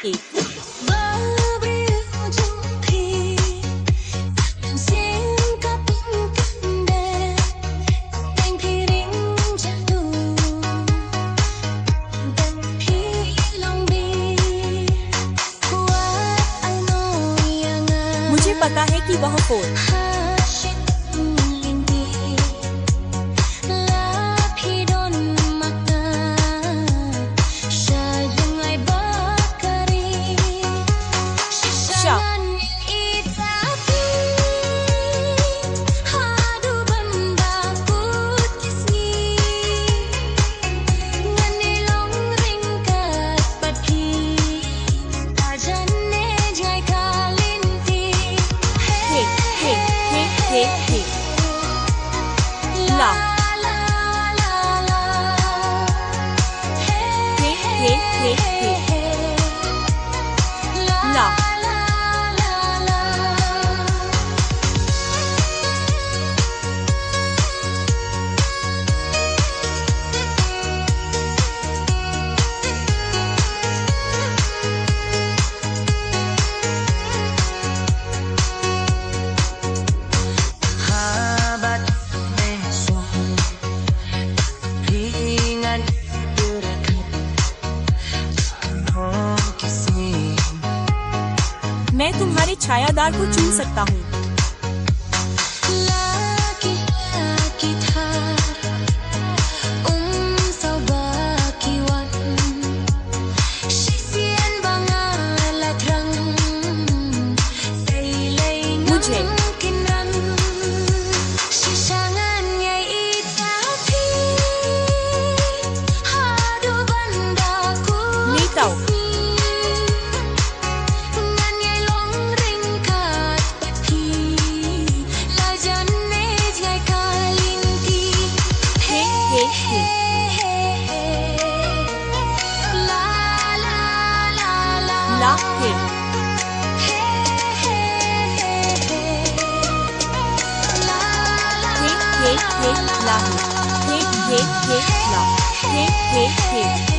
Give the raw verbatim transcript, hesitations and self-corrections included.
Babriew jong phi, sim ka pynkyndeh, teng phi ring jadu, teng phi long bih, wat ai noh ïa nga. मुझे पता है कि वह फोन। Ha shi lynti, la phi don ma nga sha jngai ba ka ri. Shisha ngan ïeit ïa phi haduh ban da kut ki sngi. Ngan ïai long ryngkat bad phi. He, he, he, he, he. La. He, he, he, he. La. मैं तुम्हारे छायादार को चुन सकता हूँ। मुझे। Nitau. He, he, he. La, he. He, he, he, la, he. He, he, he, la. He, he, he.